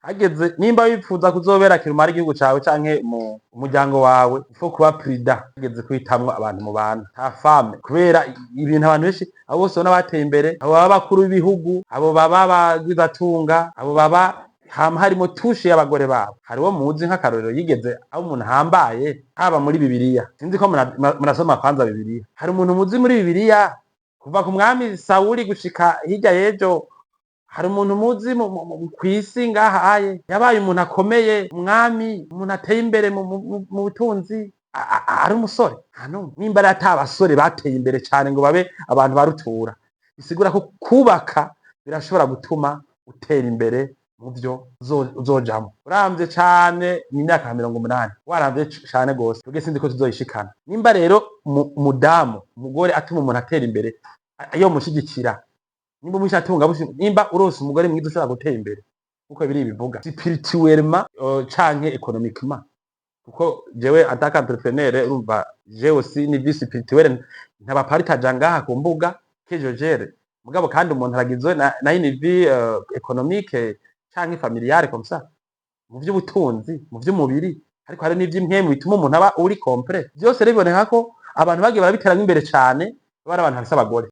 Hageze nimba wifuza kuzobera kirumara igihugu cawe canke mu umuryango wawe, il faut kuba prudent hageze kwitamwo abantu mu bana ta femme, kubera ibintu abantu benshi, abo bose ubona bateye imbere, abo baba bakuru b'ibihugu, abo baba bagwizatunga, abo baba hama harimo touche y'abagore babo. Hariwo muzi nk'akarorero yigeze aho umuntu ahambaye, haba muri Bibiliya? Sinzi ko murasoma kwanza Bibiliya. Hari umuntu muzi muri Bibiliya, kuva ku mwami Sawuli gushika hirya y'ejo? Hari umuntu muzi kw'isi ngaha aye yabaye umuntu akomeye, umwami, umuntu ateye imbere mu butunzi, ari umusore? Nta n'umwe. Nimba ari ata basore bateye imbere cane ngo babe abantu barutura, bisigura ko kubaka birashobora gutuma utera imbere mu vyo uzojamwo. Uramvye cane ni imyaka nka 80, waramvye cane gose. Twebwe sinzi ko tuzoyishikana. Nimba rero umudamu, umugore atuma umuntu atera imbere, iyo mushigikira, nimba umwishatunga, nimba urose umugore mwiza ushobora gutera imbere nkuko biri bivuga spirituellement canke économiquement, kuko jewe en tant qu'entrepreneur, urumva, j'ai aussi une vie spirituelle ntabapartaja ngaha ku mbuga que je gère. Mugabo kandi umuntu aragizwe na une vie économique canke familiale comme ça, mu vy'ubutunzi, mu vy'umubiri, ariko hari n'ivy'impwemu bituma umuntu aba uri complet. Vyose rero biboneka ko abantu bagiye barabiteramwo imbere cane bari abantu bafise abagore.